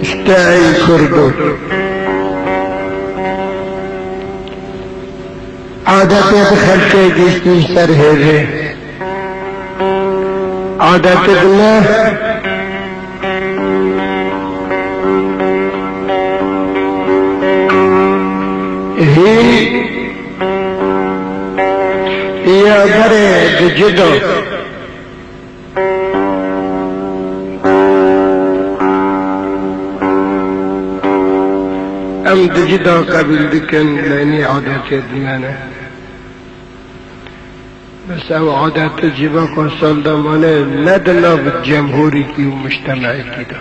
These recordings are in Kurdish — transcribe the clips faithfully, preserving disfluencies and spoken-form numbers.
Şteyê Kurdo. Adetê bi xelkê giştî ser hêvê. Adetê bi me hî ya berê di cida. Em di cida qebûl dikin, lenî adetê dimene. Bes ew adet civaka sal de mane, ne di nav cemhûrîkî û mujtemekî de.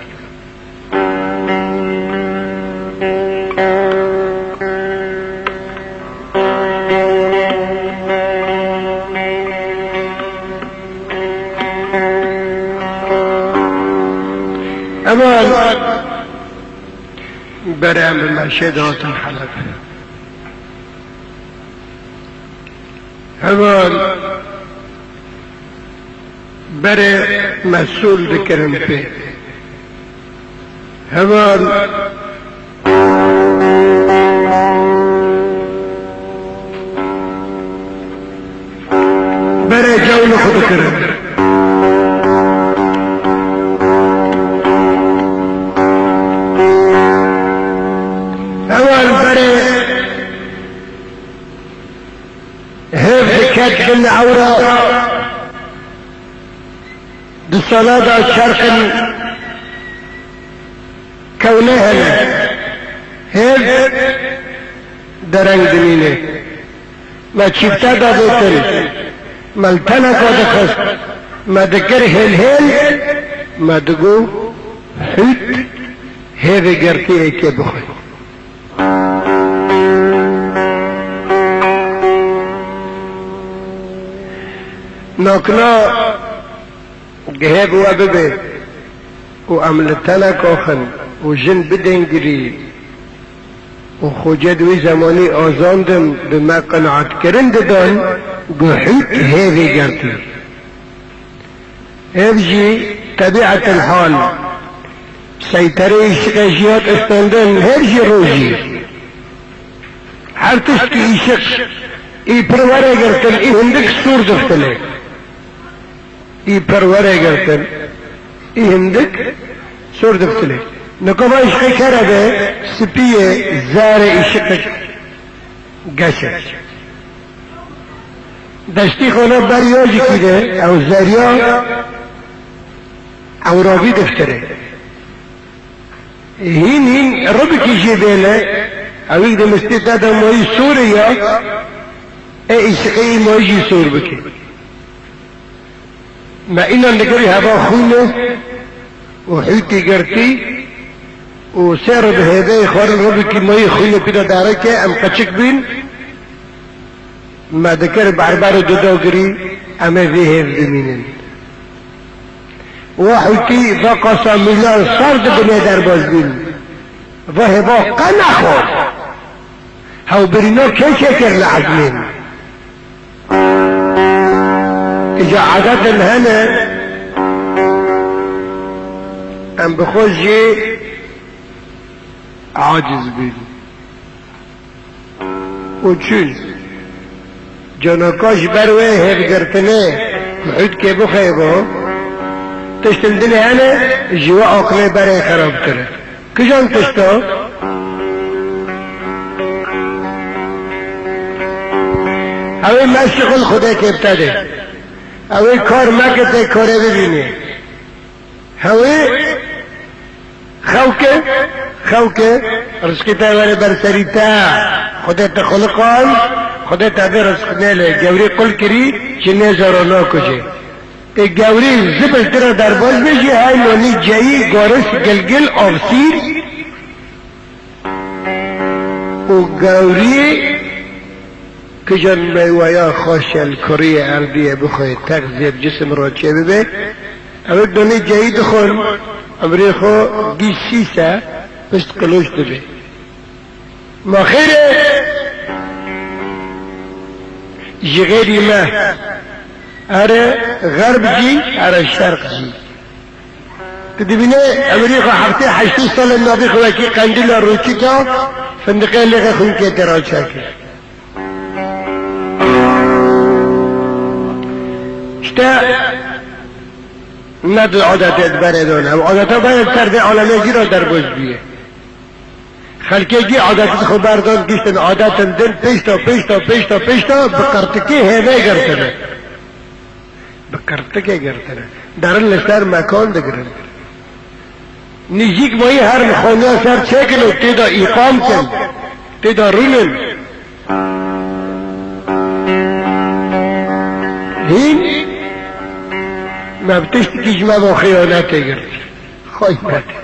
Heval berê em bi meşê dihatin Helebê. Heval berê mesûl dikirin pê. Heval berê cewna xwe dikirin. Heval berê hêv diket bin ewra. Di sala de çerxin kewne hene. Hêv dereng dimîne. Me çîfte de gotin. Me li teneka dixist. Me dikir hêl hêl. Me digot hût hêvê gertî êkê bixwe. Nakna gihê bi we bibe û em li teneka xin û jin bidengirî û xocê di wî zemanî azandin bi me qenaetkirin didan, guhût hêvê gertî. Hêv jî tebiatil hal, seyterê îşiqê jî hat istandin, hêv jî rojî. Her tişt ki îşiq î pir were girtin, î hindik sûr diftilê. Î pir were girtin, î hindik sûr diftilê. Niqaba îşiqê kere be, sipî ye, zarê îşiqek geş e. Deştî xwe ne ber ya jikî de, ew zerya, ew ravî diftirê. Hîn hîn ribikî jê bêne, ewî di mistê te de mayî sûrê ya, e îşiqê î mayî jî sûr bike. Me înan digirî heva xwînê û hûtî girtî û sê re bi hêveyê xwarin ribikî mayî xwînê pî de dereke, em qeçik bîn. Me dikir berber û didogirî, em ê vê hêv bimînin. Wa hûtî va qasa mîlan sar di binê derbas bîn. Va hêva qe nexwar. Hewbirîna kê çêkir li ezmên. Îca adetin hene, em bi xwe jî aciz bîn. Û çûn. Canaka ji ber wê hêvgirtinê ku hûtkê bixwêbo, tiştin dinê hene ji we aqilê berê xerabtir e. Kijan tişta? Ew ê me şixul Xwedê kê bite de. Ew ê kar meke tê karê bibînê. Hewê xewke, xewke, rizqî te were ber serî te. Xwedê te xuliqand, Xwedê te vê rizq nêle. Gewrî qul kirî, ji nêzara nakuje. Ê gewrî zibil tira derbaz be jî, hey nonî ceyî, goris, gilgil, avsîr. Û gewrî kijan meyweya xweş e li kuriyê erdiyê bixwe, tex zêv cisim re çêbibe. Ew ê donê ceyî dixwin, emrê xwe gî sîse pişt qiloş dibe. Ma xêr e ji xêrî me, here xerb jî, here şerq jî. Tu dibîne emirî xwe heftê heştê sal e navê xwe wekî qendîla rûçika, findiqê lêxê xwînkê tê rawçakî. İşte ne di adetê di berê de ne. Ew adeta berê ser vê alemê jî re derbas bûye. Xelkê jî adetê xwe berdan giştin adetin din pêşta, pêşta, pêşta, pêşta bi qirtikê hêvê girtine. Bi qirtikê girtine. Derin li ser mekan digirin. Nêzîk mayî herin xaniya ser çêkin û tê de îqam kin. Tê de rûnin. Hîn me bi tiştekî ji me ve xiyanetê girt. Xaynetê.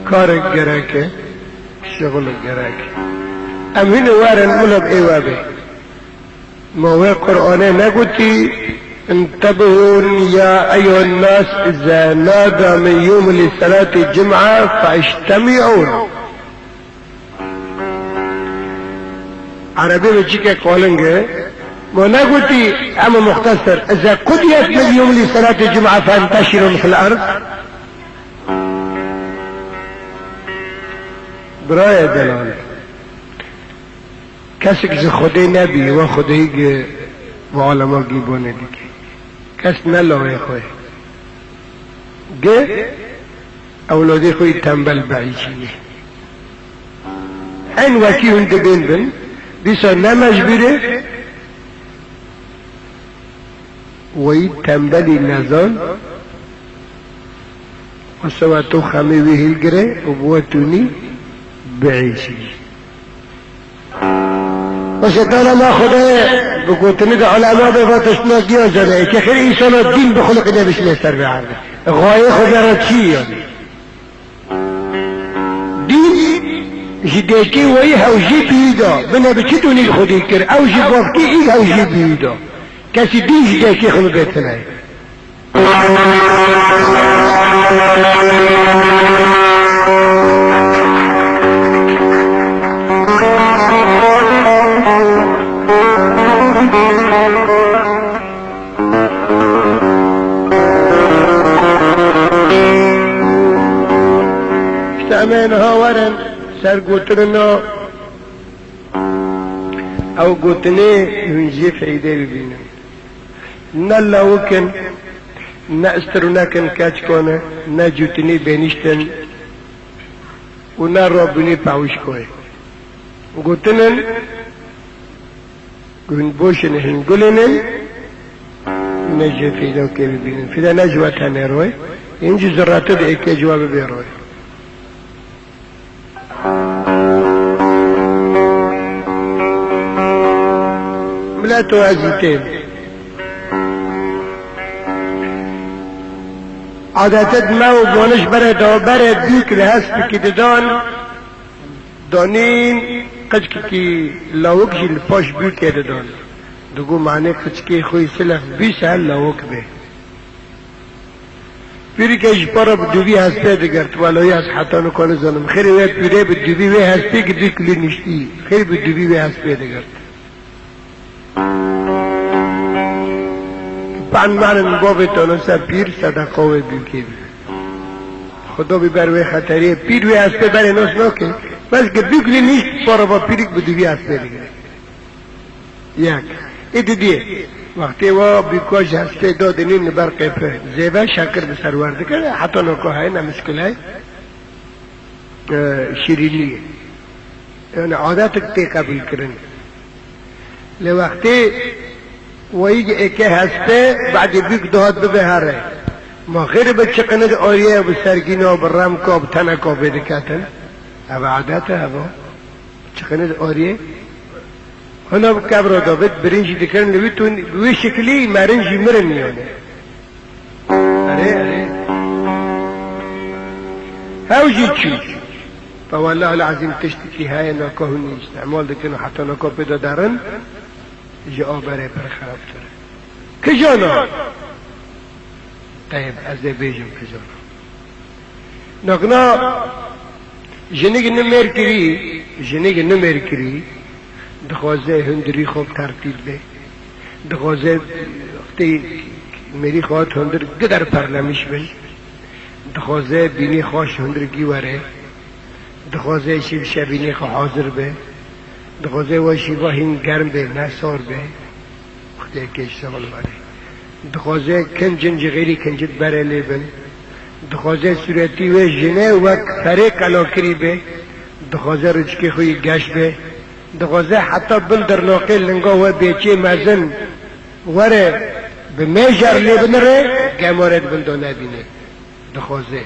Karek gerek e, şixulek gerek e. Em hîn ê werin, mila bi ê we bê. Ma wê Qur'anê negotî, "انتبهوا يا أيها الناس إذا نادى من يوم لصلاة الجمعة فاجتمعوا." Erebî min çîkek qaling e. Ma negotî, hema muxtesir, "إذا قضيت من يوم لصلاة الجمعة فانتشروا في الأرض." Birayê delal. Kesek ji Xwedê nebî, we Xwedê gi, we alema gî bonê dikê. Kes ne lawê xwe. Gi ewladê xwe yî tembel bieyşînê. Eyn wekî hûn dibên bin, dîsa ne mecbûr e, weyî tembelî nezan, wisa we tu xemê wî hilgire û bi we tûnî bieyşînî. Baş e, dana ma Xwedê bi gotinê de alema be va tiştna giya zane. Eke xêr însana dîn bixuliqîne bişine ser vê erdê. Xwayê Xwedê re çi ye? Dîn ji dêkê weyî hewjî bîyî da. Bine bi çi dûnî Xwedî kir? Ew ji bavkî î hewjî bîyî da. Kesî dîn ji dêkê xwe bibêtine. İşte em ê niha werin ser gotinina ew gotinê hûn jê feydê bibînin. Ne lawik in, ne istirûnek in keçkan e, ne cûtinî bênîşt in û ne rabûnî pawişko ye. Gotin in, hûn boş in, hûn gulên in, ne jê fîdokê bibînin. Fîde ne ji we tenê roy, hîn jî zirrete di êkê ji we bibê roy. Mileto ezîtê. Adetet me û boniş berê da berê dûk li hespikî didan, danîn qiçkikî lawik jî li paş dûkê didan. Digo manê qiçkê xwe yî silef bî ser lawik bê. Pîrike ji para bi dûvî hespê digirt. Welo ez heta nika nizanim. Xêrê wê pîrê bi dûvî wê hespê gi du kilî niştî. Xêr bi dûvî wê hespê digirt. Pan marin bavê tano ser pîr sedeqa wê dûkê bî. Xudo bî ber wê xeteriyê. Pîr wê hespê berê nas nake. Bes gi du kilî nişt para va pîrik bi dûvî hespê digire. Yek. Ê didiyê, wextê wa bîka ji hespê da dinîn li ber qêpe. Zêve şekir bi ser wer dikir, heta naka heye ne mişkil heye. E, şîrînî ye. Yani adetik tê qebûl kirin. Lê wextê weyî êke hespê, badê bîk dihat bibe here. Ma xêr bi çiqinê de ariye bi sergîna, bi remka, bi teneka vê diketin. Ev adet e, ev o. Çiqinê de ariyê. Hina bi kevra Davîd birinjî dikirin li wî tûn, bi wî şikilî merin jî mirin yani. Erê, erê. Hew jî çû. Fe wellahil ezîm tiştekî heye naka hûn îstîmal dikin û heta naka pê de derin, ji a berê pir xerabtir e. Kijana? Teyb, ez ê bêjim kijana. Nakna jinik nimêr kirî, jinik nimêr kirî, dixwaze hundirî xwe bi tertîb be. Dixwaze tê Mêrî xwe hat hundir gider perlemîş bin. Dixwaze bînî xwe ji hundirkî were. Dixwaze şîv şebînî xwe hazir be. Dixwaze we şîva hîn germ be, ne sar be. Xwedê kêş sewal were. Dixwaze kincin ji xêrî kincit bere lê bin. Dixwaze sûretî wê jine wek ferê qelakirî be. Dixwaze rûçikê xwe yî geş be. Dixwaze heta bin dirnaqê linga we bêçê mezin were bi mêjer lê binire, gemare di bin de nebîne. Dixwaze.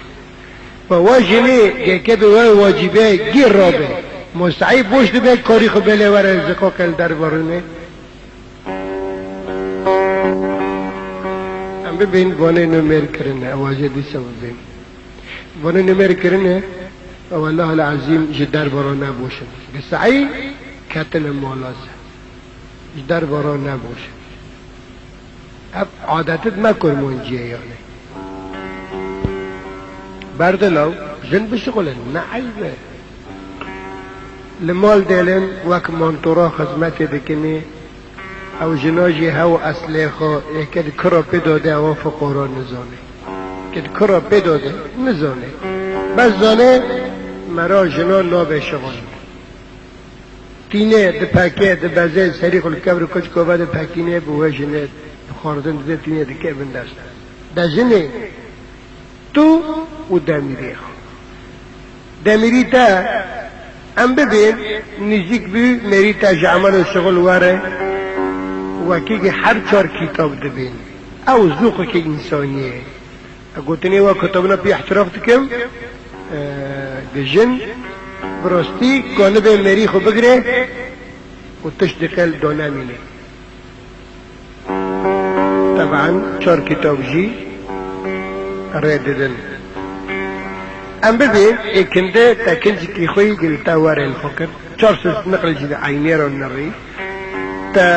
Ve wa jinê geke bi we wacîbe gîr rabe. Mosayî boş dibe, karî xwe belê were ziqoqê li derve rûne. Em bibên vanê nû mêr kirine, ew wajê dîsa bibên. Vanê nû mêr kirine, ew Allah el Azîm ji derve re neboşin. Bi saî ketine mala ser. Ji derve re neboşin. Ev adetit me kurmanciyê yani. Berde law, jin bişixulin, ne eyb e. Li mal dêlin wek mantora xizmetê dikinê, ew jina jî hew eslê xwe, yeke di kira pê dode ewa fuqara nizane. Ke di kira pê dode nizane. Bes zane mera jina nabe şixul. Tîne dipeke, dibeze, serî xwe li kevr û kuçko ve dipekîne, bi we jinê xwarin dide, tîne dike bin dest. De jinê tu û demîrê xwe. Demîrî te em bibên, nîzîk bû, mêrî te ji emel û şixul were, wekî her çar kîtab dibên. Ew zûqekî însanî ye. Gotinê we kitabina pê îhtiraf dikim, e, dijin bi rastî kanibe mêrî xwe bigire û tişt diqel donemîne. Teban çar kitab jî rê didin. Em bibê êkinde te kincikî xwe yî gil te were li xwe kir. Çar sed niqil jî di eynê re nirî. Te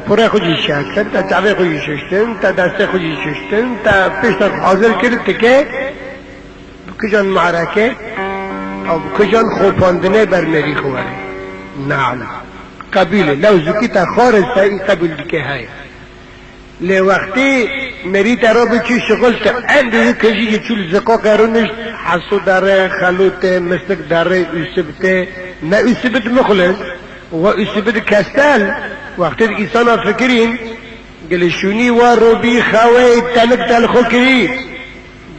pûrê xwe jî şekin, te çavê xwe jî şiştin, te destê xwe jî şiştin, te pişta xwe hazir kir, tike bi kijan mareke, ew bi kijan xopandinê ber mêrî xwe were. Neam. Qebûl e. Lew zûkî te xwarin se î qebûl dike heye. Lê wextî merî te re biçû şixul te endî wî kijî jî çû li ziqoqê rûnişt, hesû derê, xelûtê, mistik derê, ûsibitê, ne ûsibit mixlis, we ûsibit kestel, wextê di îsana fikirîn, gilişûnî wa robî xewê tenik te li xwe kirî.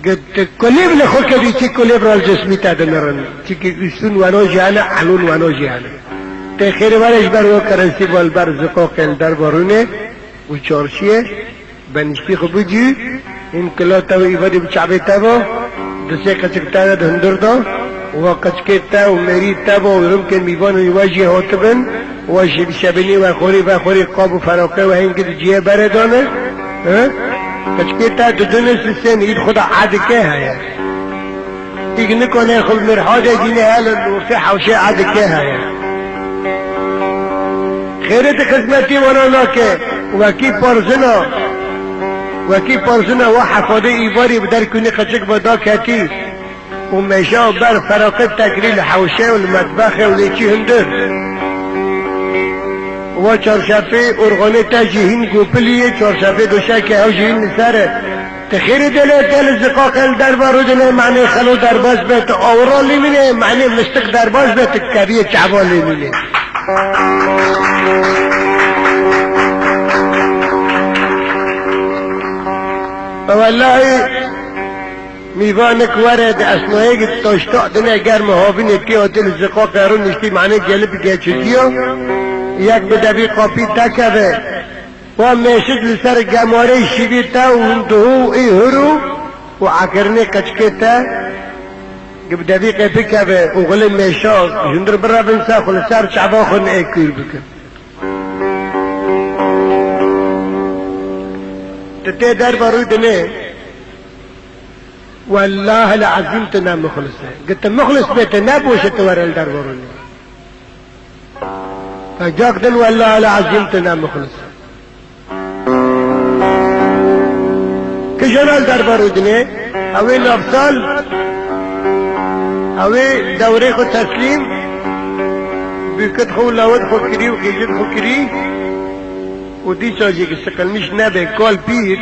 Got, kulêv li xwe kirî, çi kulêv re li cismî te dinirin. Çikî ûsûn weno jî hene, elûn weno jî hene. Tê xêrê were ji ber we kerestî vel ber ziqoqê li derve rûnê û çarşiyê, beniştî xwe bicû, hîn kila te û îvarî bi çavê te ve, disê qeçik te de di hundir de, wa qeçikê te û mêrî te ve û rimkên mîvan û wa jî hatibin, wa jî bi şebînî we xorî ve xorî qab û feraqê we hîn ki di ciyê berê dane, he? Qeçikê te di dune sisên îd xwe de edike heye. Îg nikane xwe bi mirhadê dîne hele li ortê hewşê edike heye. Xêrê di xizmetî wana nake, wekî parzina, wekî parzina wa hefadê îvarî bi derkûnî qeçik ve daketî û mêşa ber feraqet tekirî li hewşe û li metbexê û lê çî hundir. Wa çarşafê orxanê te jî hîn gopilî yê, çarşafê doşekê ew jî hîn li ser e. Ti xêrê dêlê te li ziqaqê li derve rûdinê, manê xelo derbas be, ti awira lê mînê, manê mistik derbas be, ti keriyê çava lê mînê. Wellahî, mîvanik were di esnayek taşta dine germ havînê tê hatê li ziqaqê rû niştî, manê gelip geçidiyo. Yek bi devî qapî tekeve. Wa mêşik li ser gemarê şîvî te û hunduhû û ê hurû û ekirinê qeçikê te gi bi devîqê bikeve û xulê mêşa ji hundir birevin se xwe li ser çava xwe nê kûr bikin. Tu tê derve rû dinê, wellahil ezîm tu ne muxlis e. Gi tu muxlis bê, tu ne boş e tu were li derve rû dinê. Te cak din, wellahil ezîm tu ne muxlis. Kijan al derbarû dinê, ew ê navsal, ew ê dewrê xwe teslîm, bûkit xwe û lawit xwe kirî û xêjit xwe kirî û dîsa jî ki siqilmiş nebe kal pîr,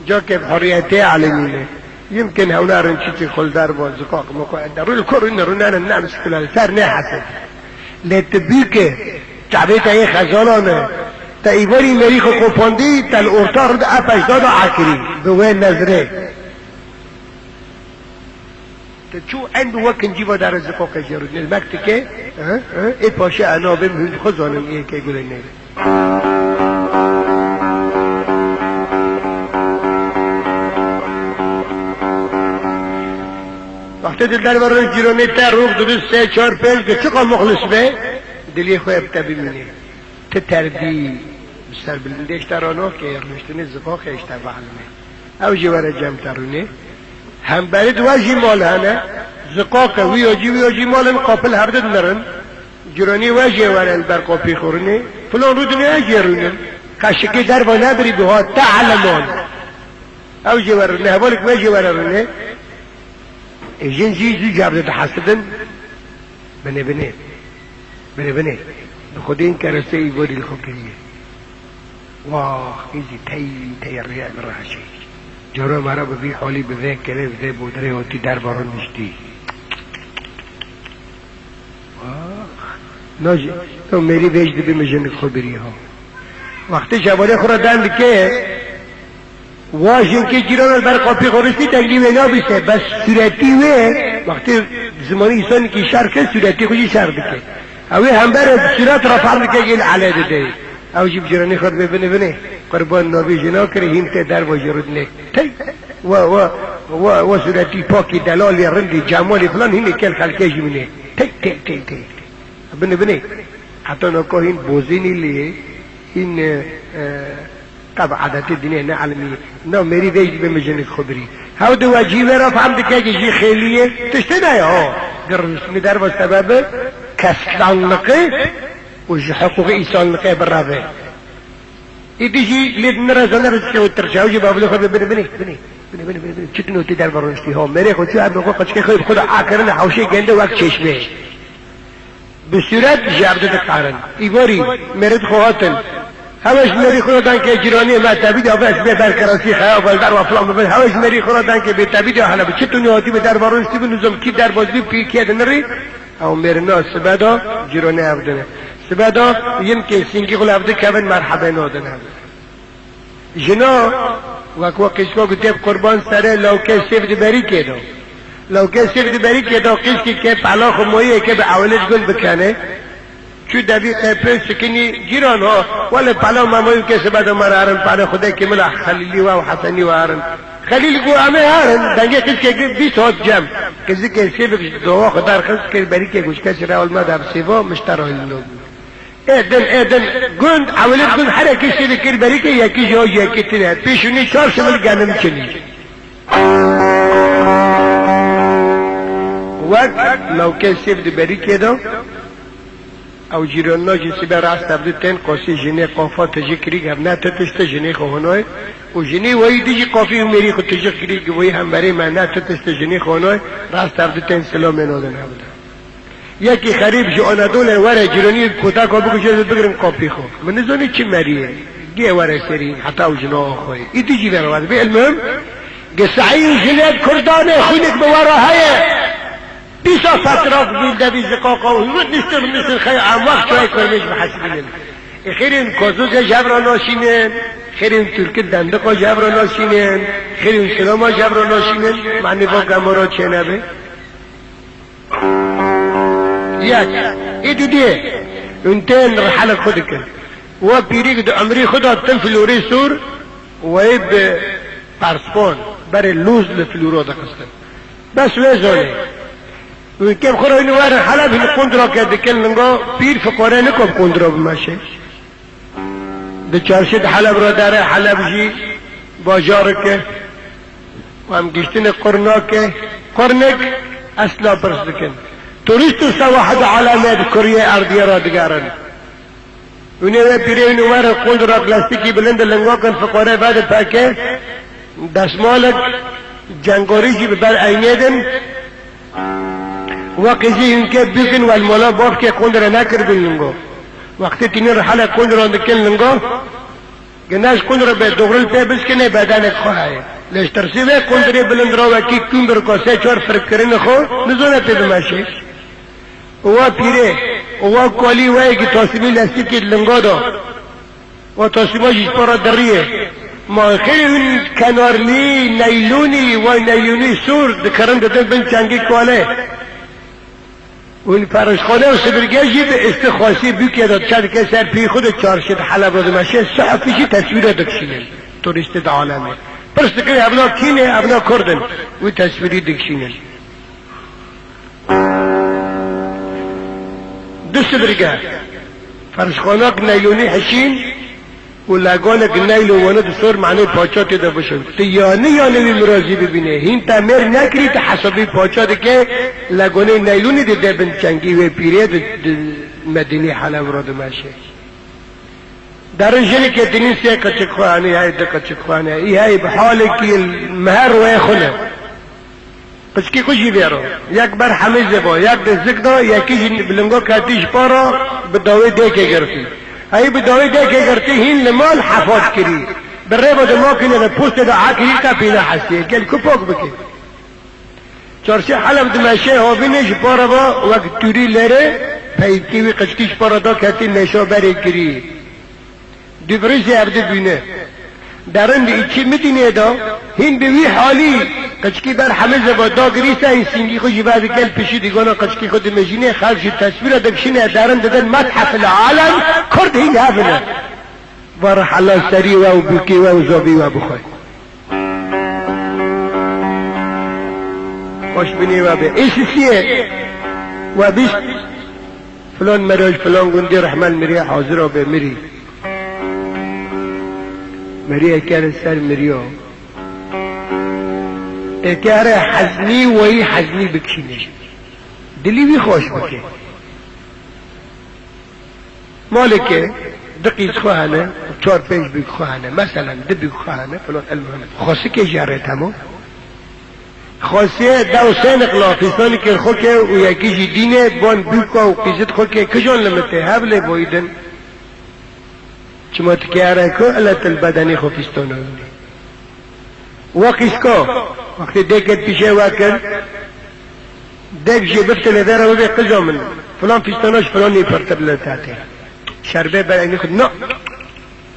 Cokê bi hurriyetê alimîne. Yimkin hewnarin çiçî xul derbo ziqaq mixu ede. Rûl kur in rûnene nem sikula li ser nê hesed. Lê ti bûke çavê te yê xezalane. Te îvarî merî xwe qopandî, te li orta rû de epej dada akirî. Bi wê nezrê. Te çû en bi we kincî ve dere ziqoqê jê rûdine. Mek dike, he, he, ê paşê ena bê hûn xwe zanin ê yekê gulê nê. Wextê tu derve roj cîronê te rûx dibî sê çar pênc ki çiqa muxlis be, dilê xwe bi te bimîne. Ti terbî bi serbilindê ji te re nake, rûniştinê ziqaqê ji te ve'limê. Ew jî were cem te rûnê. Hemberî di we jî mal hene. Ziqaqe wî yo jî, wî yo jî mal in, qapil hevdi dinirin. Cîranî we jê were li ber qapî xwe rûnê. Filan rû dinê ez jê rûnim. Qeşikê derva nebirî buha te eleman. Ew jê were rûnê. Hevalek we jê were rûnê. Ê jin jî zû cevde dihesidin. Binê, binê. Binê, binê. Bi Xwedê in kerestê îvarî li xwe kiriye. Wax, îzî tey, tey rêya min re heşê. Cara me re bi vî halî, bi vê kelê, bi vê bodirê hatî derva rûniştî. Wax. No jî, no mêrî vê jî dibî min jinik xwe birî ha. Wextê ji hevalê xwe re dem dike, Wa jinkê cîrana li ber qapî xwe riştî dengî wê nabîse, bes sûretî wê, wextê zimanî însanekî şer ke, sûretî xwe jî şer dike. Ew ê hember e sûret re fehm dike, yên ele dide. Ew jî bi cîranê xwe dibê binê binê. Qurban nabî jina kirê, hîn tê derva jê rûdinê. Tey! Wa, wa, wa, wa sûretî pakî, delalî, rindî, cemalî filan hînê kêl xelkê jî minê. Tey, tey, tey, tey. Binê binê. Heta naka hîn bozînî lê, hîn, e, e, Qeb edetê dinê ne elmî. Na mêrî vê jî dibe min jinik xwe birî. Hew di we cî wê re fehm dike ki jî xêlî ye. Tiştê ne ye ho. Di rûniştinê derve sebebi keslanliqê û ji hiqûqê îsanliqê bireve. Îdî jî lê di nireze nireze dike û tirçe. Ew jî bavilê xwe bê binê, binê, binê. Binê, binê, binê, binê. Çi tu notî derve rûniştî ho. Mêrê xwe çû her xwe qeçkê xwe bi xwe de akirin hewşê gende wek çeşmê. Bi sûret ji evde dikarin. Îvarî, mêrê xwe hatin. Hewe ji mêrî xwe dan ke cîraniyê me tevî de, ve ez bê ber kerasî xeya, vel derva filan bibin. Hewe ji mêrî xwe dan ke bê tevî de, hele bi çi tunî hatî bi derva rûniştî bin, nizam kî derva dibî, pî kê dinirî. Ew mêrina sibe da, cîranê evdine. Sibe da, yim ke singî xwe evdi kevin merhebê nadin evdine. Jina, wek we qîska ku tê bi qurban serê lawkê sêv di berîkê de. Lawkê sêv di berîkê de qîskî ke pela xwe moyê ke bi ewilê ji gund bikene. Çû devî qepê sikinî cîran ha. Wele pela me moyê ke sibe de me re herin pere xwedê ke mila Xelîlî we û Hesenî we herin. Xelîl got em ê herin. Dengê qîskê bîst hat cem. Qîzikê sêvik ji dowa xwe derxist kir berîkê ku ji kesî re ewil me de bi sêva mişte re hilno bû. Ê din, ê din, gund, ewilê gund herekî şêrî kir berîkê yekî ji yekî tune. Pêşûnî çar şivil genim çinî. Wek lawkê sêv di berîkê de, ew cîranina jî sibe rast hevdu tên qasî jinê qafa tijî kirî, ev ne tu tişt jinê xwe hinoy. Û jinê weyî dijî qafî û mêrî xwe tijî kirî, weyî hemberê me ne tu tişt jinê xwe hinoy, rast hevdu tên silamê nodin hevdu. Yekî xerîb ji Anadolê were cîronî kotaka bikuje, bigirin qapî xwe. Min nizanî çi meriyê. Gê were serî heta ew jina axweyê. Îdî jî vera were. Bê ilmim, gisayî jinet kurdanê xwînik bi were heye. Dîsa petrak bî devî ziqaqa û hûn niştir niştir xey em wext çay kurmêj bi hesibînin. Ê xêrên kozû ze ji hev re naşînin. Xêrên Tirkî dendiqa ji hev re naşînin. Xêrên silama ji hev re naşînin. Manî va gemara çênebe. Yek. Ê dudiyê. Hûn tên rihelek xwe dikin. We pîrîk di umrî xwe de tim flûrê sûr, wê bi perspan, berê lûz li flûro dixistin. Bes wê zonê. Hûn kêm xwe re hûn werin Heleb hîn qundra ke dikin linga pîr fiqare niko bi qundra bimeşe. Di çarşî di Heleb re dere, Heleb jî bajarek e. Û em giştinê qurnake, qurnek esla pirs dikin. Turîst û sewahet û aleme di kuriyê erdiyê re digerin. Hûn ê wê pîrê hûn ê werin qund re plastikî bilind di linga kin, fiqare vedi peke, desmalek cengorî jî bi ber eynê din. Wekî jî hûn kê bûkin wel mala bavkê qund re nekiribin lingo. Wextê tînin rihele qund re dikin lingo, Gina ji qundre be, dogre li pê biskine bedenek xwe heye. Lê ji tirsê vê qundrê bilind ra wekî kûmbir ku sê çar firkirinê xwe nizane pê bimeşe. Û wa pîrê, û wa kalî weyekî tasîmî lestîkê di linga da. Wa tasîma jî ji para diriye. Ma xêrê hûn kenarlî, neylûnî, wa neylûnî sor dikirin didin bin çengê kalê. Hûn perişxane û sibirge jî bi îstixwasî bûkê de çendke ser pî xwe de çarşî di Helebê dimeşe, sihefî jî teswîre dikişînin. Turîstê di alemê. Pirs dikin, evna kî ne, evna kurd in. Wî teswîrî dikişînin. Du sibirge. Perişxanak neylûnî hişîn, û leganek neyl û wane di sor manê paça tê de bişin. Tu yanî yanî wî mirazî bibîne. Hîn te mêr nekirî, tu hesabî paça dike, leganê neylûnî dide bin çengî wê pîrê di, di Medînê Heleb re dimeşe. Derin jinekê dinîn sê qeçik xwe anî, hey du qeçik xwe anî. Î hey bi halekî meher wê xwe ne. Qicikî xwe jî vêro. Yek ber hemî zêbo, yek di zik da, yekî jî bi lingo ketî ji para bi dawê dêkê girtî. Hey bi dawê dêkê girtî hîn li mal hefat kirî. Bi rêva de makîne de postê de akirî te pîna hestiyê. Gel ku pak bike. Çarşê Heleb dimeşe havînê ji para va wek tûrî lêrê peyvkî wî qicikî ji para da ketî mêşa berê kirî. Dûvriz jî ev di bîne. Derin di îçî Midînê de hîn bi wî halî qicikî ber hemizê ve dagirî sehî sîngî xwe jî vedike li pişî dîgona qicikî xwe dimijîne, xelk jî teswîra dikişîne, derin didin methef li alem, kurd hîn hev ne. Var hela serî we û bûkê we û zavî we bixwe. Xweşbînê we be. Ê sisiyê we bîst. Filan meroj, filan gundê rehmel mirî, hazira be mirî. Merî ekere ser miriya. Ekere heznî weyî heznî bikişîne. Dilî wî xweş bike. Maleke di qîz xwe hene, çar pênc bûk xwe hene. Meselen, di bûk xwe hene, filan el muhim. Xwesikê jî erê temo. Xwesê dew sênik la fîstanî kir xwe ke û yekî jî dîne, ban bûka û qîzit xwe ke kijan li min tê, hev lê boyî din. Çima tu ke ere ku ele til bedenî xwe fîstana winî. Wa qîzka, wextê dêkê pîşê we kir, dêk jê bifte lê vêre bibê qiza min. Filan fîstana ji filanî pirtir li te tê. Şerbê ber eynî xwe, na.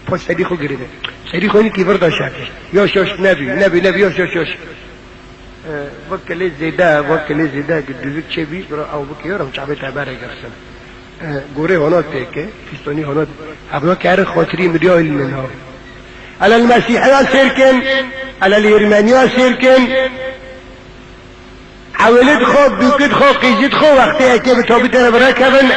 Paş serî xwe girêde. Serî xwe nikî vir da şer. Yoş, yoş, nebî, nebî, nebî, yoş, yoş, yoş. E, vekilê zêde, vekilê zêde ki dûvik çêbî, bira ew bike, yorum çavê te bere girsin. E, gorê hona têke, fîstonî hona, evna kere xatirî mirya ilmina. Elel Mesîhiya sêrkin, elel Ermeniya sêrkin, ewilid xo, bûkid xo, qîzid xo, wextê eke bi tabî te re birekevin,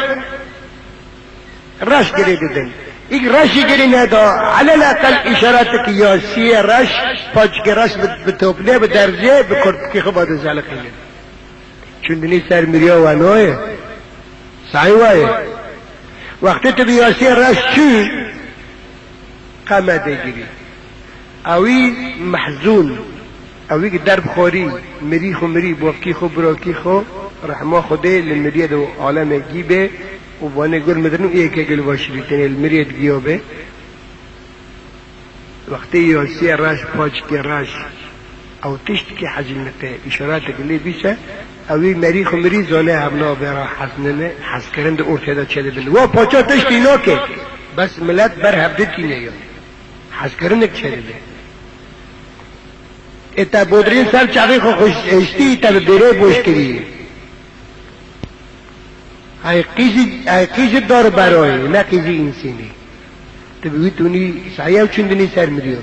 reş girê didin. Îk reşî girê neda, elel eqel îşaretik yasiyê reş, paçikê reş bi, bi topnê, bi derzê, bi kurtikê xwe bade zeliqînin. Çundinî ser miriya we nayê, sayî we ye. Wextê tu bi yasiyê reş çû, qeme dê girî. Ewî mehzûn, ewî ki derb xwarî, mirî xwe mirî, bavkî xwe, birakî xwe, rehma Xwedê li miriyê de û alemê gî bê û vanê gul midirin û êkê gul vaşirî tenê li miriyê digiya bê. Wextê yasiyê reş, paçikê reş, ew tiştkî hezîn nike, îşaretek lê bîse, ewî merî xwe mirî zane hevna vera heznine, hezkirin di ortê de çêdibin. Wa paça tiştî nake, bes milet ber hevdî tîne ya. Hezkirinek çêdibe. Ê te bodrîn ser çavê xwe xweş eştî, te bi bêrê boş kirî. Ay qîzî, ay qîzî dar beroyê, ne qîzî însînî. Tu bi wî tunî sayew çundinî ser miriyo.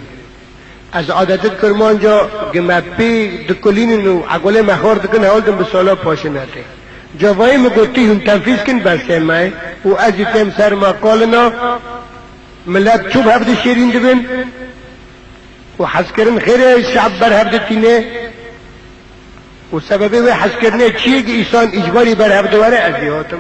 Ez adetit Kirmanca gime pê dikulînin û egolê me xor dikin, hewl din bi sala paşin hete. Cavayê min got, tu hûn tenfîz kin, bersê me ye û ez jî têm ser me qalina. Milet çû bi hev de şêrîn dibin û hezkirin xêrê şe'b ber hev de tîne û sebebê wê hezkirinê çi ye ki îsan îcbarî ber hev de were, ez jî hatim.